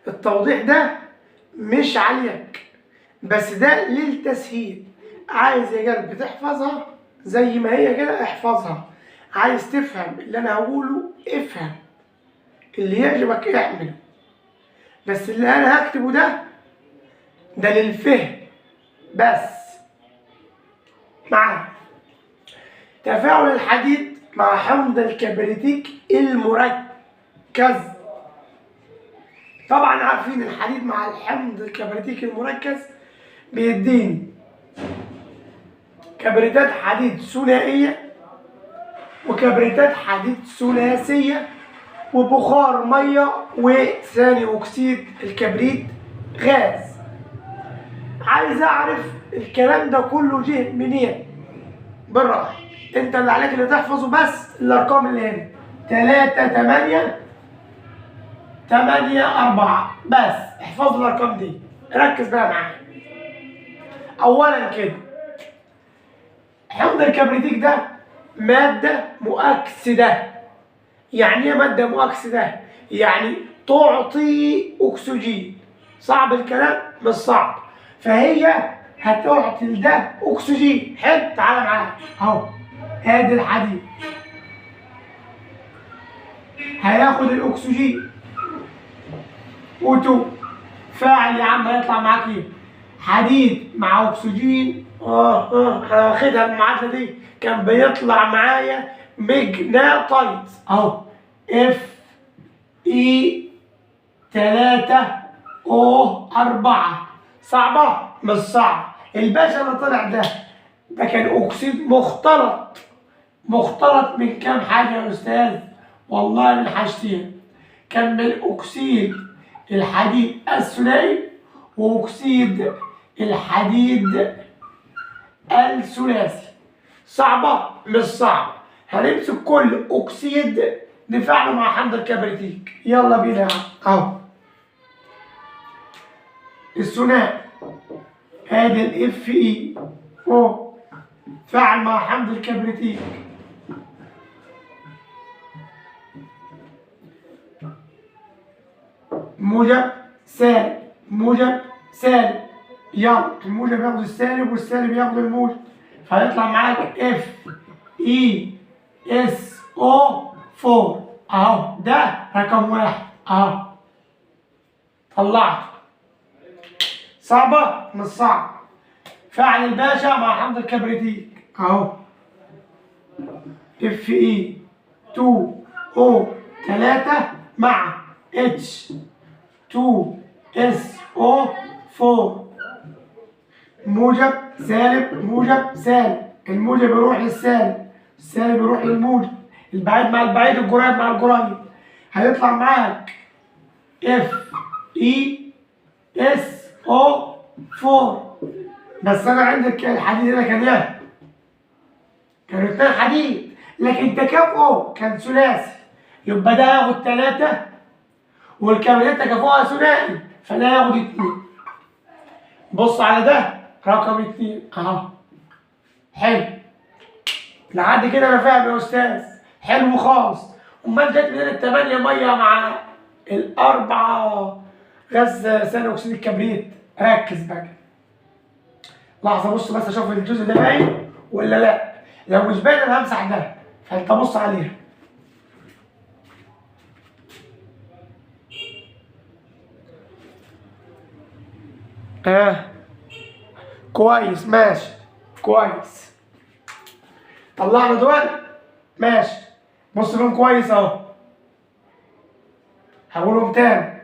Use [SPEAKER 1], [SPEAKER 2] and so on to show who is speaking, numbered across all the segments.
[SPEAKER 1] التوضيح ده مش عليك، بس ده للتسهيل. عايز يا قلبي تحفظها زي ما هي كده احفظها، عايز تفهم اللي انا هقوله افهم، اللي يعجبك اعمله، بس اللي انا هكتبه ده للفهم بس. معايا تفاعل الحديد مع حمض الكبريتيك المركز. طبعا عارفين الحديد مع الحمض الكبريتيك المركز بيديني كبريتات حديد ثنائية وكبريتات حديد ثلاثية وبخار مية وثاني أكسيد الكبريت غاز. عايز أعرف الكلام ده كله جه منين؟ بالراحة، أنت اللي عليك اللي تحفظه بس الأرقام اللي هنا 3 8 8 4 بس، احفظ الأرقام دي. ركز بقى معايا. أولا كده حمض الكبريتيك ده مادة مؤكسدة. يعني ايه مادة مؤكسدة؟ يعني تعطي أكسجين. صعب الكلام؟ مش صعب. فهي هتعطي لده أكسجين. حلو، تعالى معايا أهو، ادي الحديد هياخد الأكسجين O2. فاعل يا عم، هيطلع معاك ايه؟ حديد مع أكسجين. انا واخدها المعادلة دي، كان بيطلع معايا magnetite اهو، Fe 3 O 4. صعبة؟ مش صعب. الباشا اللي طلع ده كان اكسيد مختلط. مختلط من كام حاجة يا استاذ؟ والله من حاجتين، كان من اكسيد الحديد الثنائي واكسيد الحديد الثلاثي. صعبة؟ مش صعبة. هنمسك كل اكسيد نفعله مع حمض الكبريتيك. يلا بينا اهو. الثنائي ادي ال Fe او فعل مع حمض الكبريتيك، موجب سالب موجب سالب. يلا الموجب ياخد السالب والسالب ياخد الموجب، فهيطلع معاك FeSO 4 اهو. ده رقم 1 اهو، طلعته. صعبة؟ مش صعب. فعل الباشا مع حمض الكبريتيك اهو، Fe 2 O 3 مع H 2 SO 4، موجب سالب موجب سالب. الموجب يروح للسالب، السالب يروح للموجب، البعيد مع البعيد، القريب مع القريب. هيطلع معاك FeSO 4. بس انا عندك الحديد هنا كان ايه؟ كانوا 2 حديد، لكن تكافؤه كان ثلاثي، يبقى ده ياخد 3 والكبريت تكافؤها ثنائي فده ياخد 2. بص على ده رقم 2 اهو. حلو، لحد كده انا فاهم يا استاذ. حلو خالص. امال جت منين ال8 مية مع ال4 غاز ثاني اكسيد الكبريت؟ ركز بقى لحظة، بص بس اشوف الجزء ده باين ولا لا. لو مش باين انا همسح ده، فانت بص عليها. كويس، ماشي كويس. طلعنا دول، ماشي. بص لهم كويس اهو، هقولهم تاني.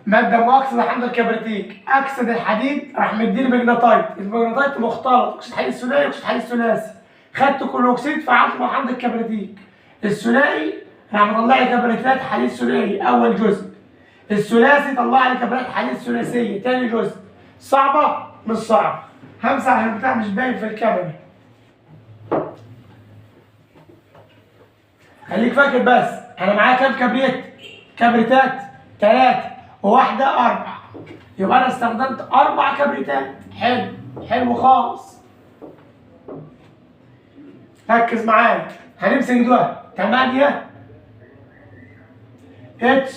[SPEAKER 1] مادة مؤكسدة حمض الكبريتيك، أكسد الحديد راح مديني magnetite، ال magnetite مختلط أكسيد حديد ثنائي وأكسيد حديد ثلاثي. خدت كل أكسيد فعلت مع حمض الكبريتيك، الثنائي راح مطلع لي كبريتات حديد ثنائي أول جزء، الثلاثي طلع لي كبريتات حديد ثلاثية تاني جزء. صعبة؟ مش صعبة. همسح عشان البتاع مش باين في الكاميرا. خليك فاكر بس أنا معايا كام كبريت؟ كبريتات 3 وواحدة 4، يبقى أنا استخدمت 4 كبريتات. حلو، حلو خالص. ركز معايا، هنمسك دول 8 H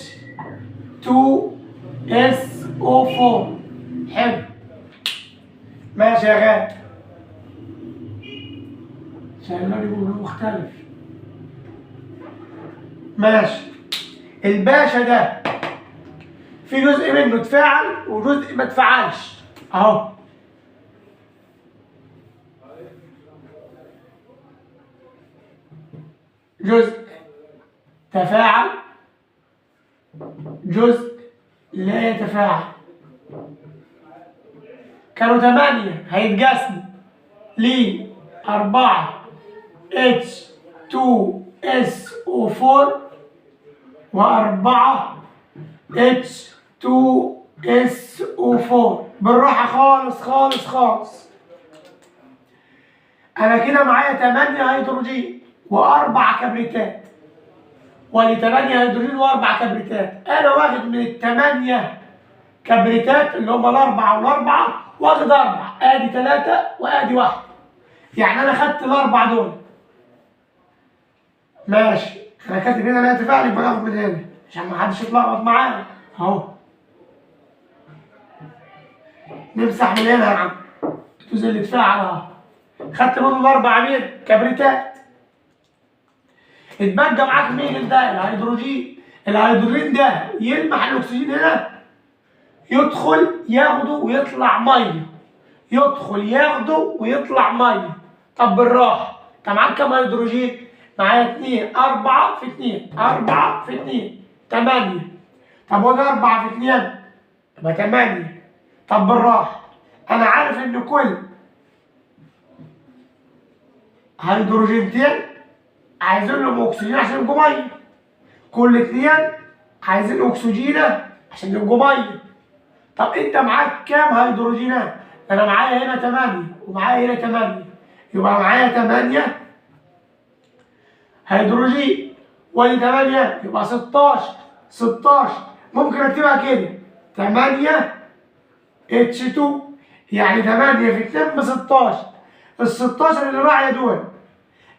[SPEAKER 1] 2SO4. حلو ماشي يا غالي، عشان اللون يبقى مختلف. ماشي. الباشا ده في جزء منه اتفاعل وجزء ما اتفعلش اهو. جزء تفاعل، جزء لا يتفاعل. كانوا 8 هيتجسموا ل 4 H2SO4 و4 H2SO4. بالراحة خالص خالص خالص. أنا كده معايا 8 هيدروجين و4 كبريتات، وادي 8 هيدروجين و4 كبريتات. أنا واخد من ال8 كبريتات اللي هم ال4 وال4، واخد 4، آدي 3 وآدي 1، يعني أنا خدت ال4 دول. ماشي، أنا كاتب هنا لا يتفاعل، يبقى ناخد من هنا عشان ما حدش يتلخبط معانا أهو. نمسح من هنا يا عم الجزء اللي اتفاعل أهو. خدت منه ال4 مين؟ كبريتات. اتبقى معاك مين ده؟ الهيدروجين. الهيدروجين ده يلمح الاكسجين هنا، يدخل ياخده ويطلع مية، يدخل ياخده ويطلع مية. طب بالراحة، انت معاك كام هيدروجين؟ معايا 2، 4 في 2، 4 في 2 8. طب وده 4 في 2 يبقى 8. طب بالراحة، انا عارف ان كل هيدروجينتين عايزين لهم اكسجين عشان يبقوا مية، كل 2 عايزين اكسجينه عشان يبقوا مية. طب انت معاك كام هيدروجينات؟ انا معايا هنا 8 ومعايا هنا 8، يبقى معايا 8 هيدروجين، وادي 8 يبقى 16. 16 ممكن اكتبها كده 8 H2، يعني 8 في 2 ب 16. ال 16 اللي معايا دول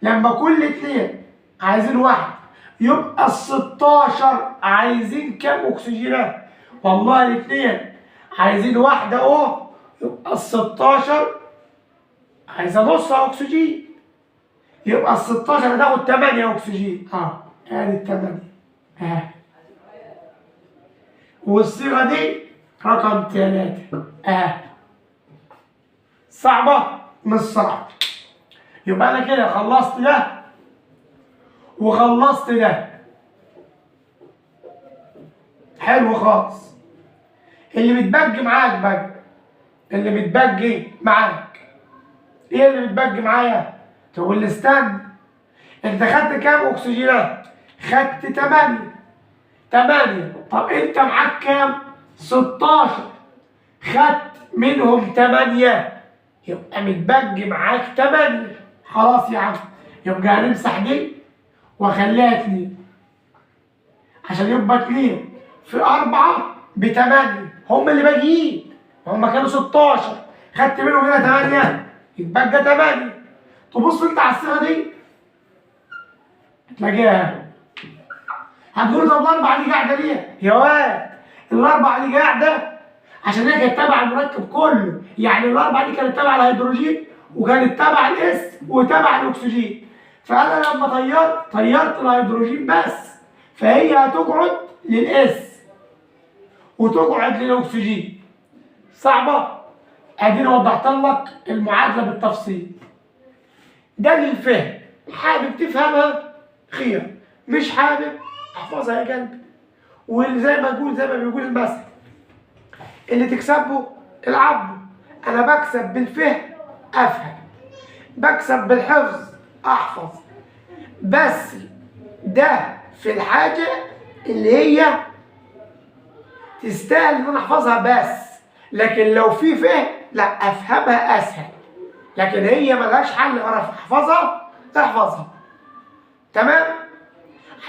[SPEAKER 1] لما كل 2 عايزين واحد، يبقى ال 16 عايزين كام اكسجينات؟ والله الاثنين عايزين واحدة اهو، يبقى ال 16 عايزة نص اكسجين، يبقى ال 16 هتاخد 8 اكسجين. ادي ال 8 اهي. والصيغة دي رقم 3 اهي. صعبة؟ مش صعبة. يبقى انا كده خلصت ده وخلصت ده. حلو خالص. اللي متبجي معاك بقى، اللي متبجي معاك ايه؟ اللي متبجي معايا تقول لي استنى، انت خدت كام اكسجينات؟ خدت 8. 8. طب انت معاك كام؟ 16. خدت منهم 8، يبقى متبجي معاك 8. خلاص يا عم، يبقى هنمسح دي واخليها 2 عشان يبقى 2 في 4 ب8، هم اللي باقيين، هم كانوا 16، خدت منهم هنا 8، يتبقى 8. تبص انت على الصيغة دي تلاقيها، هتقول طب الاربعة دي قاعدة ليه؟ يا واد الاربعة دي قاعدة عشان هي كانت تابعه المركب كله، يعني الاربعة دي كانت تابعه الهيدروجين وكانت تابعه ال S وتابعه الاكسجين، فانا لما طيرت الهيدروجين بس، فهي هتقعد لل S وتقعد للاكسجين. صعبة؟ اديني وضحت لك المعادلة بالتفصيل. ده للفهم، حابب تفهمها خير، مش حابب احفظها يا قلبي. واللي زي ما بيقول المثل، اللي تكسبه العبه. انا بكسب بالفهم افهم، بكسب بالحفظ احفظ، بس ده في الحاجة اللي هي تستاهل ان انا احفظها بس، لكن لو في فهم لا افهمها اسهل، لكن هي ملهاش حل غير احفظها. احفظها تمام،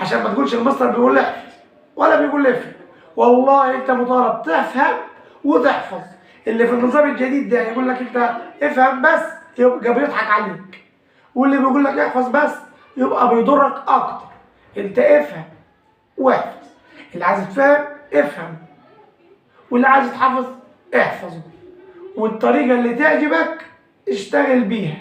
[SPEAKER 1] عشان ما تقولش المستر بيقول لي احفظ ولا بيقول لي افهم. والله انت مطالب تفهم وتحفظ. اللي في النظام الجديد ده يقول لك انت افهم بس يبقى بيضحك عليك، واللي بيقول لك احفظ بس يبقى بيضرك اكتر. انت افهم واحفظ. اللي عايز يتفهم افهم، واللي عايز يتحفظ احفظه، والطريقة اللي تعجبك اشتغل بيها.